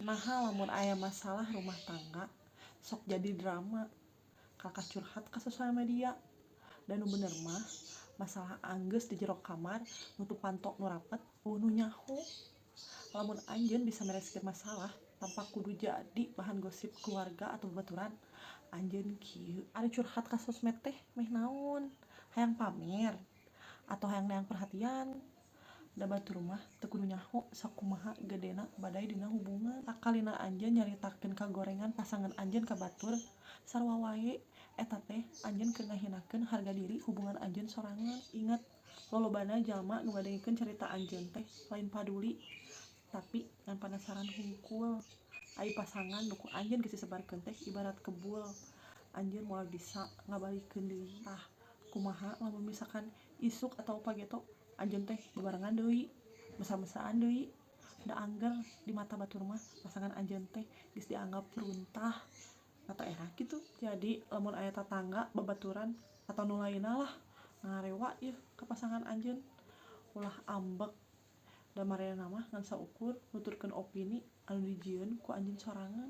Naha lamun aya masalah rumah tangga sok jadi drama, kalahka curhat ka sosial media? Da nu bener mah, masalah anggeus di jero kamar nutup panto nu rapet, euweuh nu nyaho. Lamun anjeun bisa mereskeun masalah tanpa kudu jadi bahan gosip keluarga atau babaturan, anjeun kieu. Ari curhat ka sosmed teh meh naon? Hayang pamer atau hayang neang perhatian? Da batur mah teu kudu nyaho sakumaha gedena badai dina hubungan. Sakalina anjeun nyaritakeun kagorengan pasangan anjeun ka batur, sarua wae eta teh anjeun keur ngahinakeun harga diri hubungan anjeun sorangan. Inget, lolobana jalma nu ngadengekeun carita anjeun teh lain paduli, tapi ngan panasaran hungkul. Ai pasangan nu ku anjeun geus disebarkeun teh ibarat kebul, anjeun moal bisa ngabalikeun deui. Tah, kumaha lamun misalkan isuk atawa pageto anjeun teh bebarengan deui, mesra-mesraan deui? Da angger di mata batur mah pasangan anjeun teh geus dianggap runtah atau era gitu. Jadi lamun aya tatangga, babaturan, atau nu lainna lah ngarewa yeuh ka pasangan anjeun, ulah ambek, da maranehna mah ngan saukur nuturkeun opini anu dijieun ku anjeun sorangan.